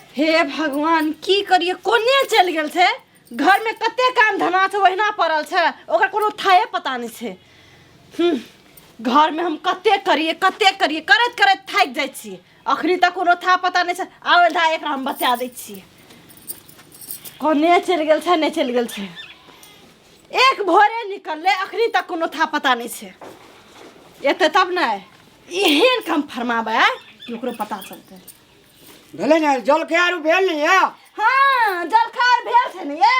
हे भगवान, की करिए? कोने चलि गेल छै? घरमे कते काम धना छै, ओहिना पड़ल छै, ओकर कोनो थाहे पता नहि छै। घरमे हम कते करिए, कते करिए, करैत करैत थाकि जाइ छियै। अखनी तक कोनो था पता नहि छै। आबै धा, एकरा हम बता दै छियै। कोने चलि गेल छै? नहि चलि गेल छै। एक भोरे निकललै, अखनी तक कोनो था पता नहि छै। एतै तब ने एहन काम फरमाबै कि ओकरो पता चलतै। भेलै ने जलखै आरू भेल ने या? हाँ, जलखै आर भेल छै ने ये।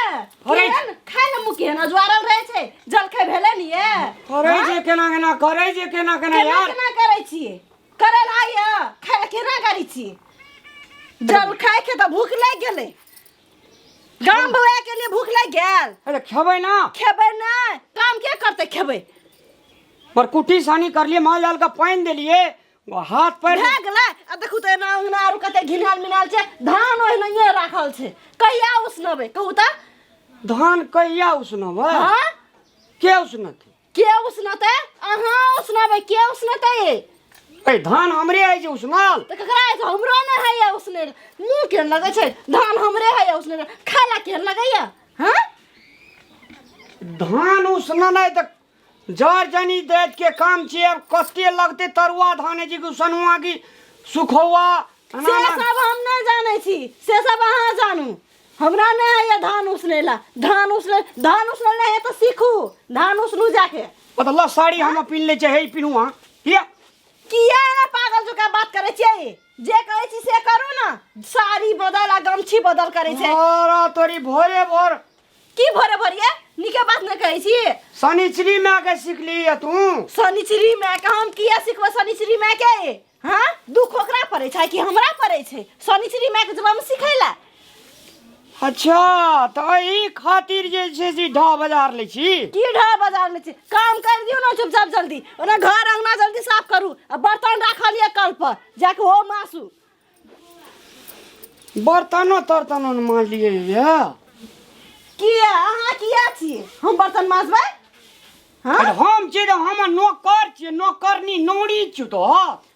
करै केहन खाय ले मुँह केहन अजुआरल रहै छै? जलखै भेलै ने ये? करै छै केना केना, करै छै केना केना। केना यार, केना करै छियै? करै लए आइया, खाय लए केना करै छियै? जलखै के तऽ भूख लागि गेलै। गाम बौआ के लिए भूख लागि गेल। अरे, खेबै ना? खेबै ने, काम के करतै? खेबै। पर कुट्टी सानी करलिए, माल जाल के पानि देलिए, हाथ पैर भए गेलै। आ देखू तऽ एना अंगना आरू कते घिनायल मिनायल छै, धान ओहिनाइए राखल छै। कहिया उसनबै, कहू तऽ? धान कहिया उसनबै? हाँ। के उसनतै? के उसनतै? अहाँ उसनबै। के उसनतै? ए, धान हमरे है जे उसनल? तऽ ककरा है? हमरो नहि होइए उसने। मुँह केहन लगै छै? धान हमरे होइए उसने, खाय लए केहन लगैए? हाँ। धान उसननाइ तऽ जर जनी दैत के काम छियै। आब कते लगतै? तरुआ धान है जे कि उसनुआ की सुखौआ? से सब हम नहि जानै छी, से सब अहाँ जानू। हमरा नहि होइए धान उसनै ला। धान उसनै, धान उसनै नहि होइए तऽ सीखू, धान उसनू जाके। मतलब साड़ी हम पिन्ह लै छै, हे पिन्हू अहाँ किया? किया एना पागल जकाँ बात करै छियै? जे कहै छी से करू ने। साड़ी बदल आ गमछी बदल करै छै। तोरा तोरी भोरे भोर। की भोरे भोरिए? नीके बात नहि कहै छी। शनिचरी माय के सिखली है तू? शनिचरी माय के हम किया सिखबै? शनिचरी माय के? हाँ, दुख ओकरा पड़ै छै कि हमरा पड़ै छै शनिचरी माय के जब हम सिखै ला? अच्छा, तऽ एहि खातिर जे छै से ढा बाजार लै छी। की ढा बाजार लै छी? काम कर दियौ ने चुपचाप जल्दी। ओना घर अंगना जल्दी साफ करू आ बर्तन राखल यऽ कल पर, जाके ओ मासू। बर्तनो तर्तनो ने माजलियै ये। किया? अहाँ किया छियै? हम बर्तन माजबै? हाँ? अरे, हम छियै तऽ हम नौकर छियै, नौकरनी नौरी छियौ तो।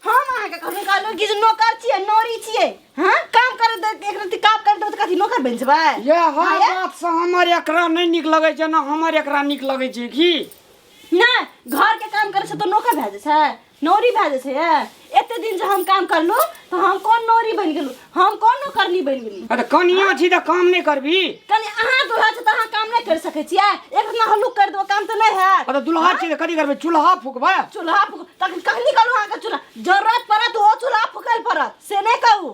हम अहाँके कहलहुँ कहलहुँ कि जे नौकर छियै, नौरी छियै? हाँ, काम करे दे, एक रत्ती काम कर दे तऽ कथी नौकर बनि जेबै? ये हर हाँ, ये? बात से हमर एकरा नहि नीक लगै छै ने हमर एकरा नीक लगै छै की। नहि, घरके काम करै छै तऽ नौकर भए जाइ छै, नौरी भए जाइ छै ये? एते दिन जे हम काम करलहुँ तऽ हम कोन नौरी बनि गेलहुँ? हम कोन नौकरनी बनि गेली? अरे, कनिया छी तऽ काम नहि करबी? कनि अहाँ दुल्हा छी तऽ अहाँ काम नहि करि सकै छियै? एक दिना हल्लुक करि देबो, काम तऽ नहि हैत। अरे, दुल्हा छी तऽ कथी करबै? चूल्हा फूकबै? चूल्हा फूक तखन कखनी कहलहुँ अहाँके चूल्हा? जरूरत पड़त, ओ चूल्हा फूकै लए पड़त, से नहि कहू।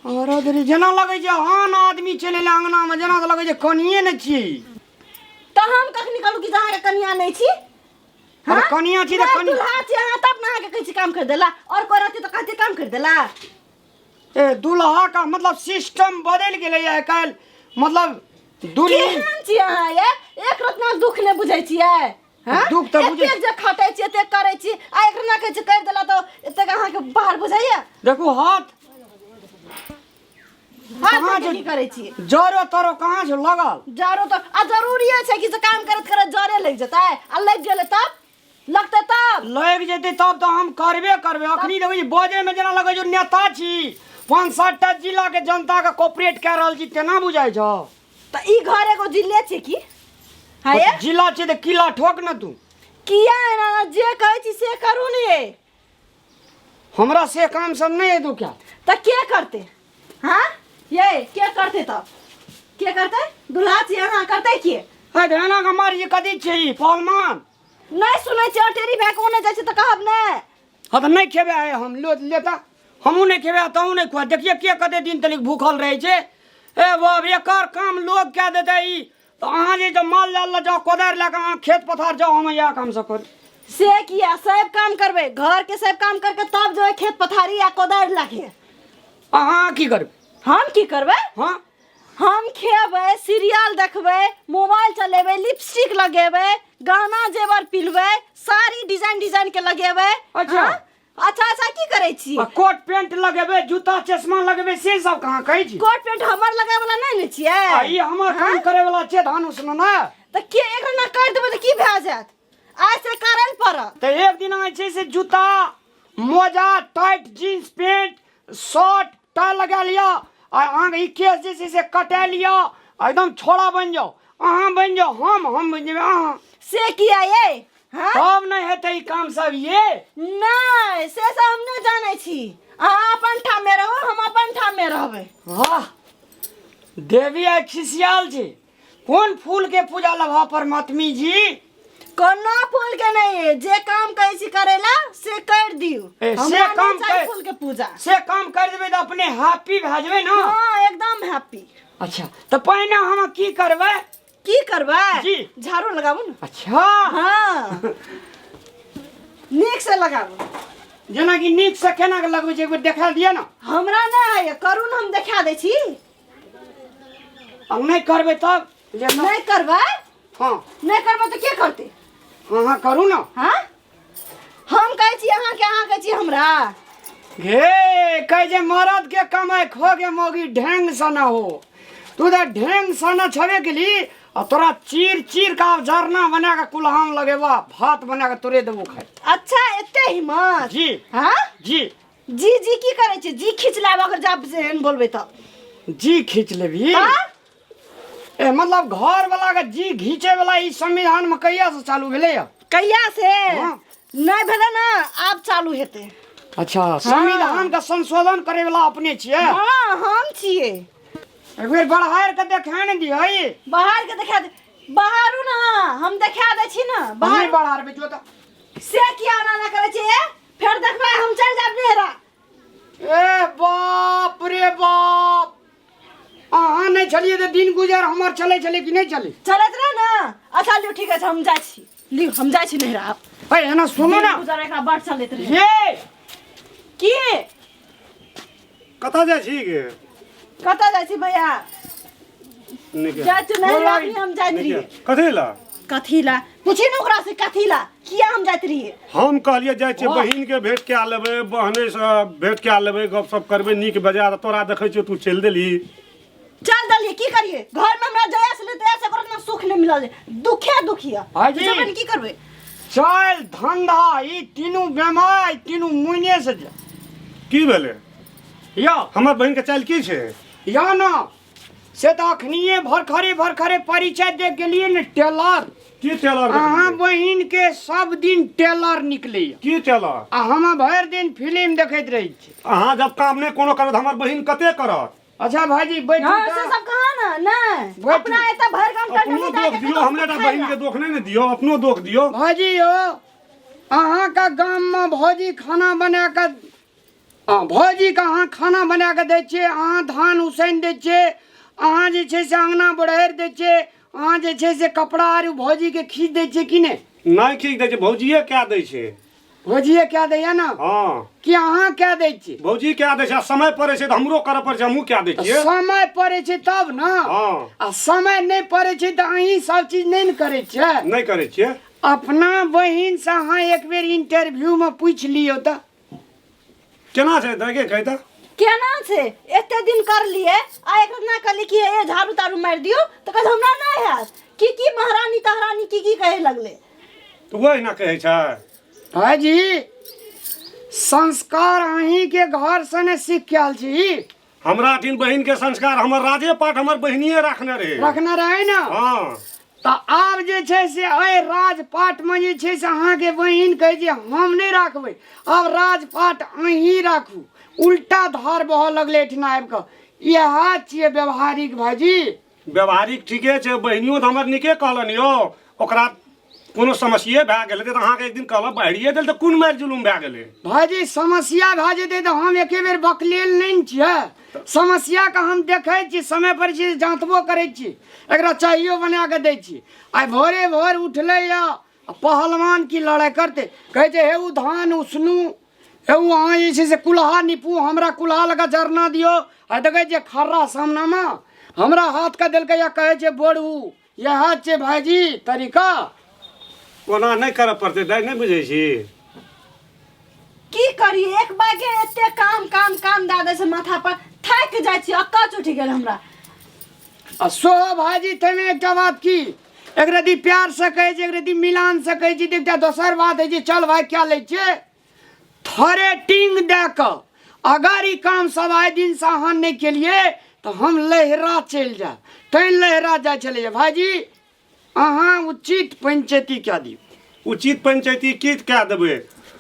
अरे धरि, जेना लगै छै आन आदमी चलि एलै अङ्गनामे, जेना तऽ लगै छै कनिये नहि छी। तऽ हम कखनी कहलहुँ कि जे अहाँके कनिया नहि छी? अरे, कनिया छी तऽ नहि, कनि दुल्हा छी अहाँ तब ने अहाँके कहै छी काम कर देला। और कोइ रहती तऽ कहती काम कर देला। ए, दुल्हा का मतलब सिस्टम बदलि गेलै आइ काल्हि, मतलब दुल्ही। केहन छी अहाँ ये? एक रत्ना दुख नहि बुझै छियै? हाँ? दुख तऽ बुझै- एतेक जे खटै छी, एतेक करै छी, आ एक रत्ना कहै छी कर देला तऽ एतेक अहाँके बाहर बुझाइया? देखू हाथ। हाथ कहाँ के छै? की करै छी? जरो तरो कहाँ छै लगल? जरो तऽ आ जरूरिये छै कि जे काम करैत करैत जरे लागि जेतै? आ लागि गेलै तब लगतै तब? लागि जेतै तब तऽ हम करबे करबै। अखनी देखै छी बजैमे जेना लगै छै नेता छी, पाँच सात टा जिलाके जनताके कोपरेट कए रहल छी, तेना बुझाइ छौ। तऽ ई घर एगो जिले छै की? हाँ ये? जिला छै तऽ किला ठोक ने तू। किया एना? जे कहै छी से करू ने ये। हमरा से काम सब नहि हेतौ क्या। तऽ के करतै? हाँ ये, के करतै तब? के करतै? दुल्हा छी अहाँ, करतै के? हे, एना के मारी कथी छै ई पहलवान? नहि सुनै छी, अटेरी भए कऽ ओने जाइ छी तऽ कहब नहि। हाँ तऽ नहि खेबै आइ हम। लो लेता, हमहूँ नहि खेबै आ तहूँ नहि खुआ। देखिए के कते दिन तलिक भूखल रहै छै। ए बाप, एकर काम लोग कए देतै ई तऽ अहाँ जे छै माल जाल लऽ जाउ, कोदारि लए कऽ अहाँ खेत पथार जाउ, हम इएह काम सब करू। से किया? सब काम करबै, घर के सब काम करके तब जेबै खेत पथारी आ कोदारि लाके। अहाँ की करबै? हम की करबै? हाँ। हम खेबै, सीरियल देखबै, मोबाइल चलेबै, लिपस्टिक लगेबै, गहना जेवर पिन्हबै, साड़ी डिजाइन डिजाइन के लगेबै। अच्छा। हाँ? अच्छा अच्छा की करै छी? आ कोट पेंट लगेबै, जूता चश्मा लगेबै, से सब कहाँ कहै छी? कोट पेंट हमर लगाय वाला नहि ने छियै। आ ई हमर काम करे वाला छै धान उसना ने? तऽ के एकरा ना कर देबै तऽ की भए जायत? आइ से करल पड़त। तऽ एक दिन अहाँ छै से जूता मोजा, tight jeans pant, shirt tie लगा लिअ आ अहाँके ई केस जे छै से कटा लिअ आ एकदम छोड़ा बनि जाउ अहाँ बनि जाउ हम बनि जेबै अहाँ से किया ये हाँ तब नहि हेतै ई काम सब ये नहि से सब हम नहि जानै छी अहाँ अपन ठाममे रहू हम अपन ठाममे रहबै वाह देवी आइ खिसियाल छै कोन फूल के पूजा लभा परमात्मी जी कोनो फूल के नहीं है जे काम कहै छी करे ला से कर दियो ए, से हमरा नहीं काम चाही कर- फूल के पूजा से काम कर देबै तऽ अपने हैप्पी भए जेबै ने हाँ एकदम हैप्पी अच्छा तऽ पहिने हम की करबै की करबै जी। झाड़ू लगाबू ने अच्छा हाँ नीक से लगाबू जेनाकि नीक से केना के लगबै छै एक बेर देखा दिअ ने हमरा नहि होइए करू ने हम देखा दै छी आ नहि करबै तब जे नहि करबै हँ नहि करबै तऽ के करतै हँ हँ करू ने हाँ हम कहै छी अहाँके अहाँ कहै छी हमरा हे कहै छै मरद के कमाइ खो के मौगी ढेंग से न हो तू तऽ ढेंग से न छबे केली आ तोरा चीर चीर के आब जरना बना के कुल्हाम लगेबा भात बना के तोरे देबो खाइ अच्छा एते हिम्मत जी हाँ जी जी जी की करै छी जी खींच लाब अगर जाब से एहन बोलबै तऽ जी खींच लेबही हाँ? ए मतलब घर वाला के जी घींचे वाला ई संविधान में कहिया से चालू भेलै या कहिया से हाँ। नहि भेलै ने आब चालू हेतै अच्छा संविधान के संशोधन करे वाला अपने छियै हाँ हम छियै एक बेर बढ़ार के देखा ने दियै बाहर के देखा दे बाहरू ना हम देखा दै छी ना बाहर बाहर बढ़ार बेचो तऽ से किया ना ना करै छियै फेर देखबै हम चलि जायब नेहरा ए बाप रे बाप अहाँ नहि छलियै तऽ दिन गुजर हमर चलै छलै कि नहि चलै चलैत रह ना अच्छा लियौ ठीक छै हम जाइ छी लियौ हम जाइ छी नैहरा आब ए एना सुनू दिन ना गुजर एकरा बड चलैत रहै ये की कतऽ जाइ छी गे कतऽ जाइ छी भैया निके जाइ छी नैहरा अखनी हम जाइत रहियै कथी ला कथी ला पूछी ने ओकरा से कथी ला किया हम जाइत रहियै हम कहलियै जाइ छियै बहिन के भेंट कए लेबै बहनेसँ भेंट कए लेबै गपशप करबै नीक बेजाय तऽ तोरा देखै छियौ तू चलि देलही चल देलियै की करियै घर में हमरा जया से ले तया से ओकरा सुख नहीं मिलल दुखे दुखी है हाजी। जबन की करबै चल धंधा ई तीनू बेमार ई तीनू मुइने से जा की भेलै यौ हमर बहिन के चालि की छै यौ न से तऽ अखनिए भरखरे भरखरे परिचय दे गेलियै ने टेलर की टेलर अहाँ बहिन के सब दिन टेलर निकलैया की टेलर आ हम भरि दिन फिल्म देखैत रहै छी अहाँ जब काम नहि कोनो करत हमर बहिन कते करत अच्छा भाईजी बैठू हाँ, तऽ। से सब कहा ना नहीं बैठू। अपना एता भर काम कर अपनो दोख दियौ हमरे टा बहिन के दोख नहि ने दियौ अपनो दोख दियौ भाजी यौ अहाँके गाममे भौजी खाना बना कऽ हँ भौजीके अहाँ खाना बना कऽ दै छियै अहाँ धान उसैन दै छियै अहाँ जे छै से अङ्गना बड़हरि दै छियै अहाँ जे छै से कपड़ा आर भौजीके खींच दै छियै कि नहि नहि खींच दै छै भौजिए कए दै छै भौजिए कए दैया ने हँ कि अहाँ कए दै छियै भौजी कए दै छै आ समय पड़ै छै तऽ हमरो करऽ पड़ै छै हमहूँ कए दै छियै समय पड़ै छै तब ने हँ आ समय नहि पड़ै छै तऽ अहीं सब चीज नहि ने करै छियै नहि करै छियै अपना बहिनसँ अहाँ एक बेर इंटरव्यूमे पूछि लियौ तऽ केना छै दाइ कहि तऽ केना छै एते दिन करलिए आ एक ना कहली कि ए झाड़ू ताड़ू मारि दियौ तऽ कहै हमरा नहि हैत की की महारानी तहरानी की की कहे लगले तऽ वही ना कहै छै भाईजी संस्कार अहींके घरसँ ने सीख के आयल छी हमरा अठिन बहिन के संस्कार हमर राजे पाठ हमर बहिनिए राखने रहे रखने रहै ने हाँ तऽ आब जे छै से एहि राजपाटमे जे छै से अहाँके बहिन कहै छै हम नहि राखबै आब राजपाट अहीं राखू उल्टा धार बहऽ लगलै एहिठिना आबि कऽ इएह छियै व्यवहारिक भाईजी व्यवहारिक ठीके छै बहिनियो तऽ हमर नीके कहलनि यौ ओकरा कोनो समस्ये भए गेलै तऽ अहाँके एक दिन कहलक बाहरिए देल तऽ कोन मारि जुलूम भए गेलै भाईजी समस्या भए जेतै तऽ हम एके बेर बकलेल नहि ने छियै समस्याके हम देखै छी समय पर छी जाँतबो करै छी एकरा चाहियो बना कऽ दै छी आइ भोरे भोर उठलै यऽ आ पहलवान की लड़ाइ करतै कहै छै हे उ धान उसनू हे उ अहाँ जे छै से कुल्हा निपू हमरा कुल्हा लगा जरना दियौ आ देखै छियै खर्रा सामनामे हमरा हाथके देलकै या कहै छै बोरू इएह छै भाईजी तरीका ओना नहि करऽ पड़तै दाइ नहि बुझै छी की करी एक बागे एते काम काम काम दए दै छै माथा पर थाकि जाइ छी अक्कच उठि गेल हमरा आ सोहो भाईजी ताहिमे एकटा बात की एक रति प्यारसँ कहै छै एक रति मिलानसँ कहै छै तऽ एकटा दोसर बात होइ छै चल भाई क्या लै छियै थरेटिंग दए कऽ अगर ई काम सब आइ दिनसँ अहाँ नहि केलियै तऽ हम लहिरा चलि जायब। तैं लहिरा जाइ छलैए। भाइजी, अहाँ उचित पंचायती कए दियौ। उचित पंचायती की कए देबै?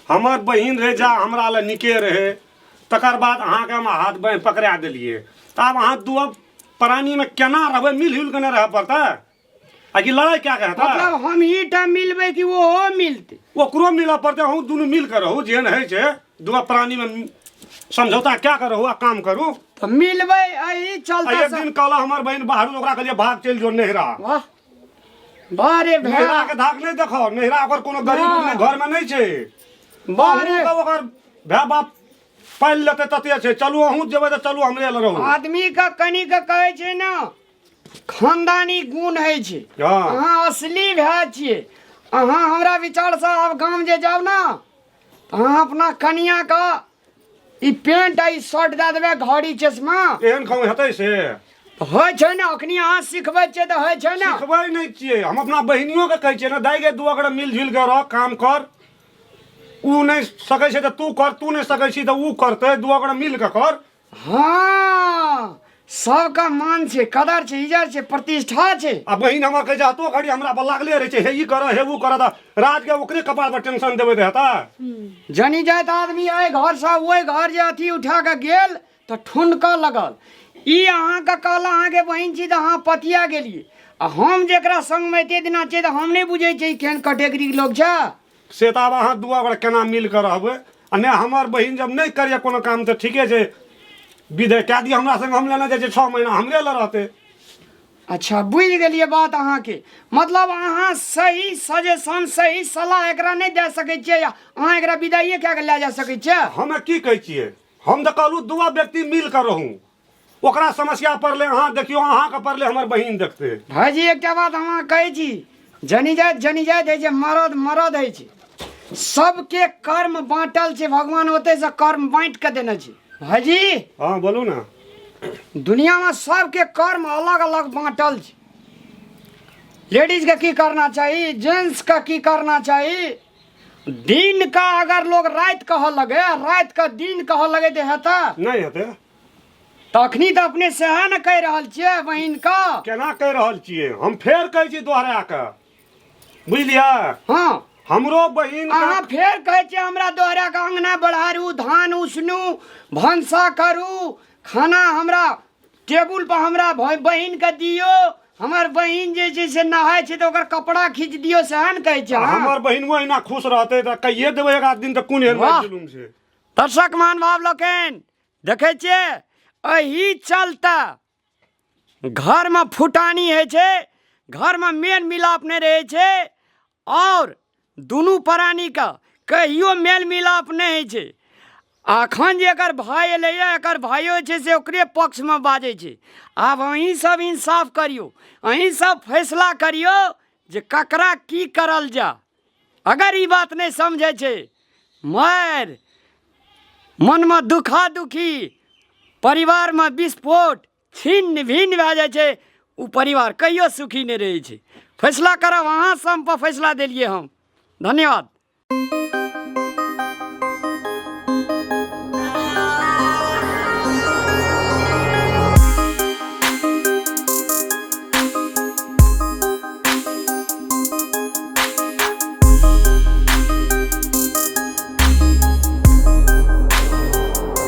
हमर बहिन रहै जा हमरा लए नीके रहै, तकर बाद अहाँके हम हाथ बाँहि पकड़ा देलियै, तऽ आब अहाँ दू प्राणीमे केना रहबै? मिल जुलि कऽ नहि रहऽ पड़तै आ कि लड़ाइ कए कऽ हेतै? मतलब हम ही टा मिलबै कि ओहो मिलतै? ओकरो मिलऽ पड़तै। अहूँ दुनू मिल कऽ रहू, जेहन होइ छै दू प्राणीमे समझौता कए कऽ रहू आ काम करू। तऽ मिलबै एहि चलते। एक दिन कहलक हमर बहिन बाहर, ओकरा कहलियै भाग चलि जो नैहरा। वाह वाह रे भैया, नैहरा के धाक नहि देखो। नैहरा ओकर कोनो गरीब नहि घर में नहि छै। वाह रे। अहूँ ओकर भाय बाप पालि लेतै तते छै। चलू, अहूँ जेबै तऽ चलू, हमरे लग रहू। आदमी के कनि के कहै छै ने, खानदानी गुण होइ छै। अहाँ असली भाय छियै। अहाँ हमरा विचारसँ आब गाम जे जाउ ने, तऽ अहाँ अपना कनिया के ई पेंट आ ई शर्ट दए देबै, घड़ी चश्मा। एहन कहूँ हेतै से? होइ छै ने, अखनी अहाँ सिखबै छियै तऽ होइ छै ने। सिखबै नहि छियै, हम अपना बहिनियो के कहै छियै ने, दाइ गे, दू अगर मिल जुलि के रह, काम कर। उ नहि सकै छै तऽ तू कर, तू नहि सकै छी तऽ उ करतै, दू अगर मिल के कर। हँ, सबके मान छै, कदर छै, इज्जत छै, प्रतिष्ठा छै। आ बहिन हमर कहै छै, हतो घड़ी हमरा पर लागले रहै छै, हे ई कर, हे उ कर, तऽ राज के ओकरे कपार पर टेंशन देबै तऽ हेतै? जनी जाइत आदमी एहि घरसँ ओहि घर जे अथी उठा कऽ गेल तऽ ठुनकऽ लगल। ई अहाँके कहल, अहाँके बहिन छी तऽ अहाँ पतिया गेलियै, आ हम जेकरा संगमे एते दिना छियै तऽ हम नहि बुझै छियै ई केहन कैटेगरीके लोक छै। से तऽ आब अहाँ दू अगर केना मिल कऽ रहबै आ नहि हमर बहिन जब नहि करैए कोनो काम तऽ ठीके छै, विधे कए दिअ हमरा संग, हम लेने जाइ छियै, 6 महीना हमरे लग रहतै। अच्छा, बुझि गेलियै बात अहाँके। मतलब अहाँ सही सजेशन, सही सलाह एकरा नहि दए सकै छियै, या अहाँ एकरा विदाइए कए कऽ लए जा सकै छियै? हमे की कहै छियै, हम तऽ कहलहुँ दू व्यक्ति मिल कऽ रहू। ओकरा समस्या पड़लै अहाँ देखियौ, अहाँके पड़लै हमर बहिन देखतै। भाइजी, एकटा बात हम अहाँ कहै छी, जनी जाति जनी जाति होइ छै, मरद मरद होइ छै। सबके कर्म बाँटल छै, भगवान ओतहिसँ कर्म बाँटि कऽ देने छै। भाइजी। हँ, बोलू ने। दुनियामे सबके कर्म अलग अलग बाँटल छै। लेडीजके की करना चाही, जेंट्सके की करना चाही। दिन का अगर लोग राति कहऽ लगे, राति के दिन कहऽ लगे तऽ हेतै? नहि हेतै। तखनी तऽ अपने सएह ने कहि रहल छियै बहिन के। केना कहि रहल छियै? हम फेर कहै छी दोहरा कऽ, बुझलियै? हँ। हमरो बहिन के- अहाँ फेर कहै छियै हमरा दोहरा कऽ, अङ्गना बढ़ारू, धान उसनू, भनसा करू, खाना हमरा टेबुल पर हमरा बहिन के दियौ, हमर बहिन जे छै से नहाय छै तऽ ओकर कपड़ा खींच दियौ, सएह ने कहै छियै अहाँ? हमर बहिन ओहिना खुश रहतै तऽ कहिए देबै एक आध दिन, तऽ कोन एहन वाह। जुलुम छै? दर्शक महानुभाव लोकनि, देखै छियै, एहि चलते घरमे फुटानी होइ छै, घरमे मेल मिलाप नहि रहै छै, आओर दुनू प्राणीके कहियो मेल मिलाप नहि होइ छै। अखन जे एकर भाय एलैए, एकर भाइयो जे छै से ओकरे पक्षमे बाजै छै। आब अहीं सब इंसाफ करियौ, अहीं सब फैसला करियौ जे ककरा की करल जाय। अगर ई बात नहि समझै छै, मारि मनमे दुखा दुखी, परिवारमे विस्फोट, छिन्न भिन्न भए जाइ छै, ओ परिवार कहियो सुखी नहि रहै छै। फैसला करब अहाँ, सब पर फैसला देलियै हम। धन्यवाद।